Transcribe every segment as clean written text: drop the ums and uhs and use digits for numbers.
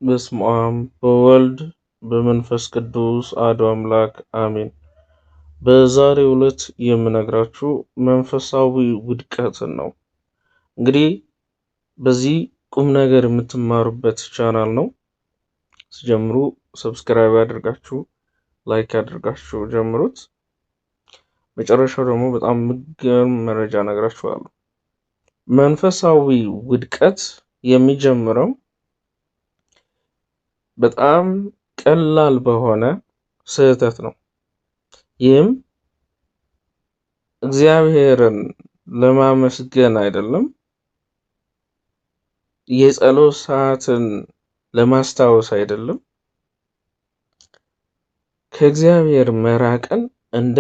በስመ አብ በወልድ በመንፈስ ቅዱስ አሐዱ አምላክ አሜን። በዛሬው ዕለት የምነግራችሁ መንፈሳዊ ውድቀትን ነው። እንግዲህ በዚህ ቁም ነገር የምትማሩበት ቻናል ነው። ስጀምሩ subscribe አድርጋችሁ like አድርጋችሁ ጀምሩት። መጨረሻው ደግሞ በጣም የሚገርም መረጃ እነግራችኋለሁ። መንፈሳዊ ውድቀት የሚጀምረው በጣም ቀላል በሆነ ስህተት ነው። ይህም እግዚአብሔርን ለማመስገን አይደለም፣ የጸሎት ሰዓትን ለማስታወስ አይደለም፣ ከእግዚአብሔር መራቅን እንደ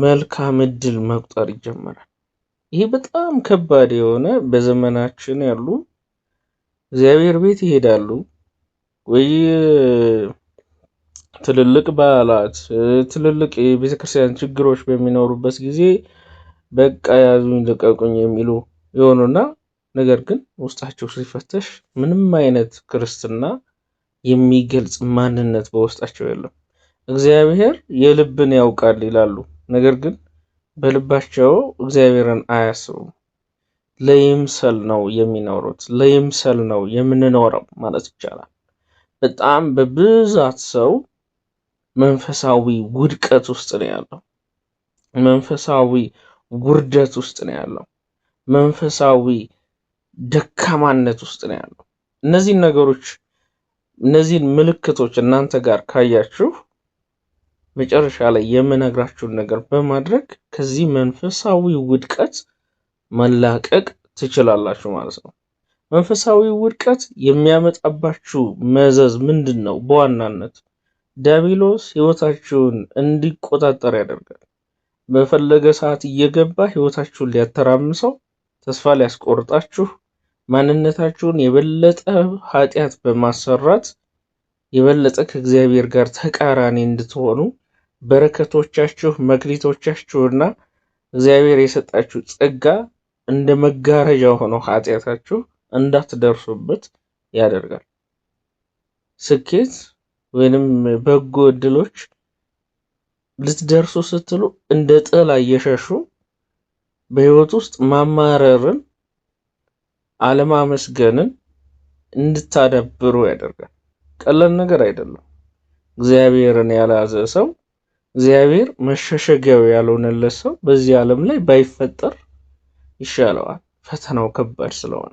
መልካም እድል መቁጠር ይጀመራል። ይሄ በጣም ከባድ የሆነ በዘመናችን ያሉ እግዚአብሔር ቤት ይሄዳሉ ወይ ትልልቅ በዓላት፣ ትልልቅ የቤተክርስቲያን ችግሮች በሚኖሩበት ጊዜ በቃ ያዙኝ ልቀቁኝ የሚሉ የሆኑና ነገር ግን ውስጣቸው ሲፈተሽ ምንም አይነት ክርስትና የሚገልጽ ማንነት በውስጣቸው የለም። እግዚአብሔር የልብን ያውቃል ይላሉ፣ ነገር ግን በልባቸው እግዚአብሔርን አያስቡም። ለይምሰል ነው የሚኖሩት፣ ለይምሰል ነው የምንኖረው ማለት ይቻላል። በጣም በብዛት ሰው መንፈሳዊ ውድቀት ውስጥ ነው ያለው። መንፈሳዊ ውርደት ውስጥ ነው ያለው። መንፈሳዊ ደካማነት ውስጥ ነው ያለው። እነዚህን ነገሮች፣ እነዚህን ምልክቶች እናንተ ጋር ካያችሁ መጨረሻ ላይ የምነግራችሁን ነገር በማድረግ ከዚህ መንፈሳዊ ውድቀት መላቀቅ ትችላላችሁ ማለት ነው። መንፈሳዊ ውድቀት የሚያመጣባችሁ መዘዝ ምንድን ነው? በዋናነት ዲያብሎስ ሕይወታችሁን እንዲቆጣጠር ያደርጋል። በፈለገ ሰዓት እየገባ ሕይወታችሁን ሊያተራምሰው፣ ተስፋ ሊያስቆርጣችሁ፣ ማንነታችሁን የበለጠ ኃጢአት በማሰራት የበለጠ ከእግዚአብሔር ጋር ተቃራኒ እንድትሆኑ፣ በረከቶቻችሁ፣ መክሊቶቻችሁና እግዚአብሔር የሰጣችሁ ጸጋ እንደ መጋረጃ ሆኖ ኃጢአታችሁ እንዳትደርሱበት ያደርጋል። ስኬት ወይንም በጎ እድሎች ልትደርሱ ስትሉ እንደ ጥላ እየሸሹ በህይወት ውስጥ ማማረርን፣ አለማመስገንን እንድታዳብሩ ያደርጋል። ቀላል ነገር አይደለም። እግዚአብሔርን ያልያዘ ሰው፣ እግዚአብሔር መሸሸጊያው ያልሆነለት ሰው በዚህ ዓለም ላይ ባይፈጠር ይሻለዋል። ፈተናው ከባድ ስለሆነ።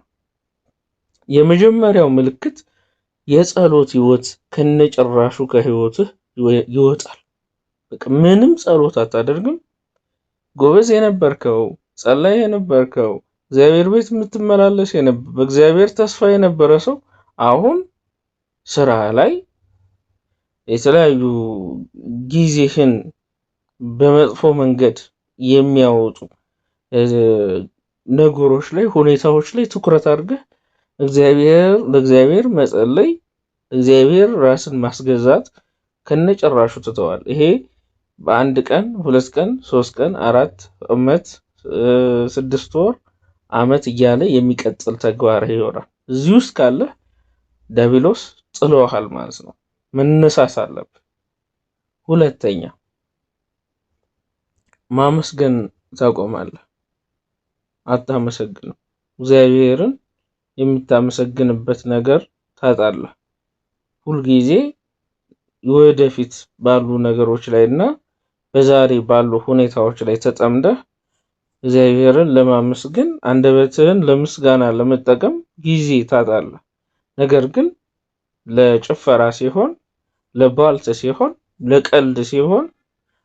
የመጀመሪያው ምልክት የጸሎት ህይወት ከነጭራሹ ከህይወትህ ይወጣል። በቃ ምንም ጸሎት አታደርግም። ጎበዝ የነበርከው፣ ጸላይ የነበርከው፣ እግዚአብሔር ቤት የምትመላለስ፣ በእግዚአብሔር ተስፋ የነበረ ሰው አሁን ስራ ላይ የተለያዩ ጊዜህን በመጥፎ መንገድ የሚያወጡ ነገሮች ላይ፣ ሁኔታዎች ላይ ትኩረት አድርገህ እግዚአብሔር ለእግዚአብሔር መጸለይ፣ እግዚአብሔር ራስን ማስገዛት ከነጭራሹ ትተዋል። ይሄ በአንድ ቀን፣ 2 ቀን፣ 3 ቀን፣ 4 ዓመት፣ 6 ወር፣ ዓመት እያለ የሚቀጥል ተግባር ይሆናል። እዚህ ውስጥ ካለ ዲያብሎስ ጥሎሃል ማለት ነው። መነሳት አለብህ። ሁለተኛ ማመስገን ታቆማለህ። አታመሰግንም። እግዚአብሔርን የምታመሰግንበት ነገር ታጣለህ። ሁልጊዜ ወደፊት ባሉ ነገሮች ላይ እና በዛሬ ባሉ ሁኔታዎች ላይ ተጠምደህ እግዚአብሔርን ለማመስገን፣ አንደበትህን ለምስጋና ለመጠቀም ጊዜ ታጣለህ። ነገር ግን ለጭፈራ ሲሆን፣ ለቧልት ሲሆን፣ ለቀልድ ሲሆን፣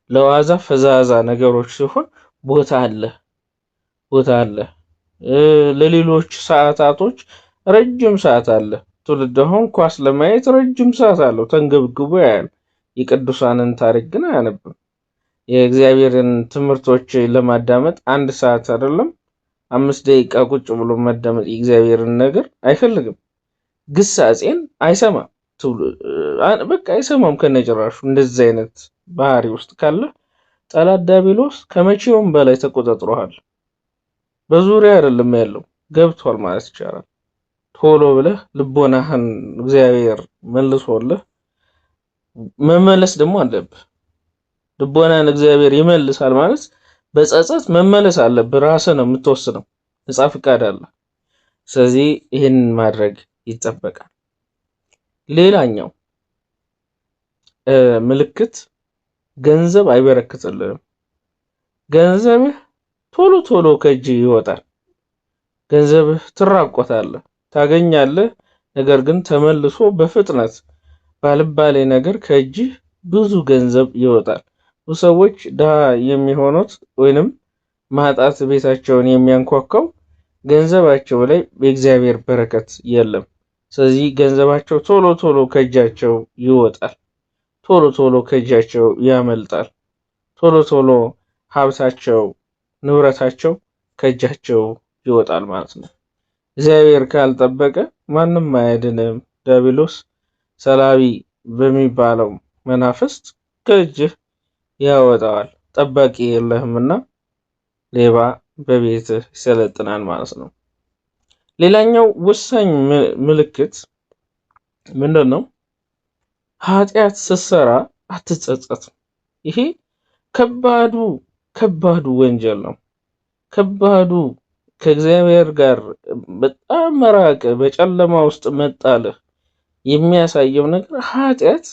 ለዋዛ ፈዛዛ ነገሮች ሲሆን ቦታ አለ፣ ቦታ አለ። ለሌሎች ሰዓታቶች ረጅም ሰዓት አለ። ትውልድ አሁን ኳስ ለማየት ረጅም ሰዓት አለው፣ ተንገብግቦ ያያል። የቅዱሳንን ታሪክ ግን አያነብም። የእግዚአብሔርን ትምህርቶች ለማዳመጥ አንድ ሰዓት አይደለም 5 ደቂቃ ቁጭ ብሎ ማዳመጥ የእግዚአብሔርን ነገር አይፈልግም። ግሳጼን አይሰማም። በቃ አይሰማም ከነጭራሹ። እንደዚህ አይነት ባህሪ ውስጥ ካለ ጠላት ዲያብሎስ ከመቼውም በላይ ተቆጣጥሮሃል። በዙሪያ አይደለም ያለው፣ ገብቷል ማለት ይቻላል። ቶሎ ብለህ ልቦናህን እግዚአብሔር መልሶልህ መመለስ ደግሞ አለብህ። ልቦናን እግዚአብሔር ይመልሳል ማለት በጸጸት መመለስ አለብህ። ራስህ ነው የምትወስነው፣ ነጻ ፍቃድ አለ። ስለዚህ ይህንን ማድረግ ይጠበቃል። ሌላኛው ምልክት ገንዘብ አይበረክትልንም። ገንዘብህ ቶሎ ቶሎ ከእጅ ይወጣል። ገንዘብህ ትራቆታለህ፣ ታገኛለህ። ነገር ግን ተመልሶ በፍጥነት ባልባሌ ነገር ከእጅህ ብዙ ገንዘብ ይወጣል። ብዙ ሰዎች ድሃ የሚሆኑት ወይንም ማጣት ቤታቸውን የሚያንኳኳው ገንዘባቸው ላይ የእግዚአብሔር በረከት የለም። ስለዚህ ገንዘባቸው ቶሎ ቶሎ ከእጃቸው ይወጣል። ቶሎ ቶሎ ከእጃቸው ያመልጣል። ቶሎ ቶሎ ሀብታቸው፣ ንብረታቸው ከእጃቸው ይወጣል ማለት ነው። እግዚአብሔር ካልጠበቀ ማንም አያድንም። ዲያብሎስ ሰላቢ በሚባለው መናፍስት ከእጅህ ያወጣዋል። ጠባቂ የለህምና ሌባ በቤትህ ይሰለጥናል ማለት ነው። ሌላኛው ወሳኝ ምልክት ምንድን ነው? ኃጢአት ስትሰራ አትጸጸትም። ይሄ ከባዱ ከባዱ ወንጀል ነው። ከባዱ ከእግዚአብሔር ጋር በጣም መራቅ፣ በጨለማ ውስጥ መጣልህ የሚያሳየው ነገር ኃጢአት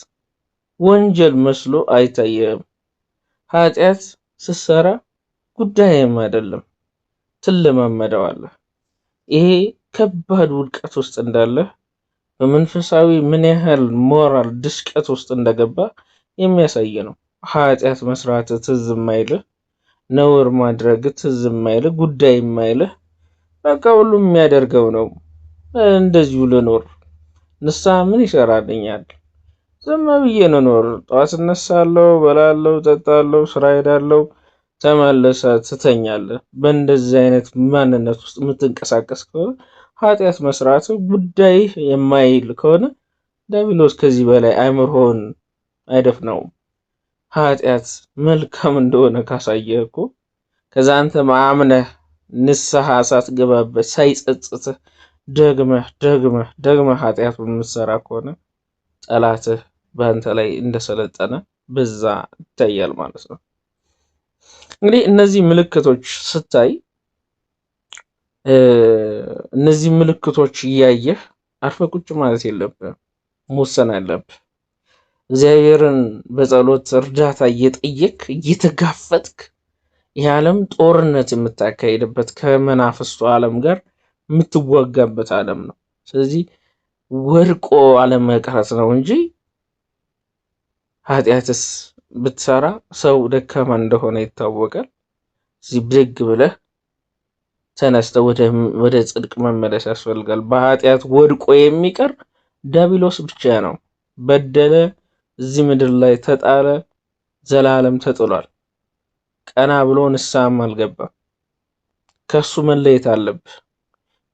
ወንጀል መስሎ አይታየም። ኃጢአት ስትሰራ ጉዳይም አይደለም፣ ትለማመደዋለህ። ይሄ ከባድ ውድቀት ውስጥ እንዳለህ በመንፈሳዊ ምን ያህል ሞራል ድስቀት ውስጥ እንደገባ የሚያሳይ ነው። ኃጢአት መስራት ትዝ የማይልህ፣ ነውር ማድረግ ትዝ የማይልህ፣ ጉዳይ የማይልህ፣ በቃ ሁሉም የሚያደርገው ነው። እንደዚሁ ልኖር፣ ንስሐ ምን ይሰራልኛል? ዝም ብዬ ልኖር፣ ጠዋት እነሳለሁ፣ በላለሁ፣ ጠጣለሁ፣ ስራ ሄዳለሁ፣ ተመልሰህ ትተኛለህ። በእንደዚህ አይነት ማንነት ውስጥ የምትንቀሳቀስ ከሆነ ኃጢአት መስራት ጉዳይህ የማይል ከሆነ ዲያብሎስ ከዚህ በላይ አእምሮህን አይደፍነውም። ኃጢአት መልካም እንደሆነ ካሳየህ እኮ ከዛ አንተ አምነህ ንስሐ ሳትገባበት ሳይጸጽትህ ደግመህ ደግመህ ደግመህ ኃጢአት በምትሰራ ከሆነ ጠላትህ በአንተ ላይ እንደሰለጠነ በዛ ይታያል ማለት ነው። እንግዲህ እነዚህ ምልክቶች ስታይ እነዚህ ምልክቶች እያየህ አርፈህ ቁጭ ማለት የለብህም፣ መወሰን አለብህ። እግዚአብሔርን በጸሎት እርዳታ እየጠየክ እየተጋፈጥክ ይህ ዓለም ጦርነት የምታካሄድበት ከመናፍስቱ ዓለም ጋር የምትዋጋበት ዓለም ነው። ስለዚህ ወድቆ አለመቅረት ነው እንጂ ኃጢአትስ ብትሰራ ሰው ደካማ እንደሆነ ይታወቃል። እዚህ ብድግ ብለህ ተነስተህ ወደ ጽድቅ መመለስ ያስፈልጋል። በኃጢአት ወድቆ የሚቀር ዲያብሎስ ብቻ ነው። በደለ፣ እዚህ ምድር ላይ ተጣለ፣ ዘላለም ተጥሏል። ቀና ብሎ ንስሐም አልገባም። ከሱ መለየት አለብህ።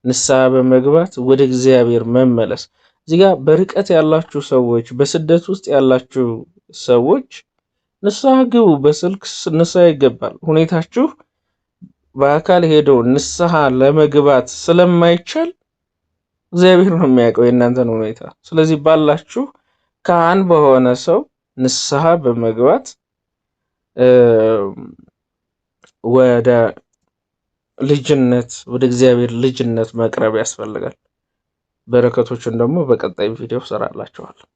ንስሐ በመግባት ወደ እግዚአብሔር መመለስ። እዚህ ጋር በርቀት ያላችሁ ሰዎች፣ በስደት ውስጥ ያላችሁ ሰዎች ንስሐ ግቡ። በስልክ ንስሐ ይገባል። ሁኔታችሁ በአካል ሄደው ንስሐ ለመግባት ስለማይቻል እግዚአብሔር ነው የሚያውቀው የእናንተን ሁኔታ። ስለዚህ ባላችሁ ካህን በሆነ ሰው ንስሐ በመግባት ወደ ልጅነት ወደ እግዚአብሔር ልጅነት መቅረብ ያስፈልጋል። በረከቶችን ደግሞ በቀጣይ ቪዲዮ እሰራላችኋለሁ።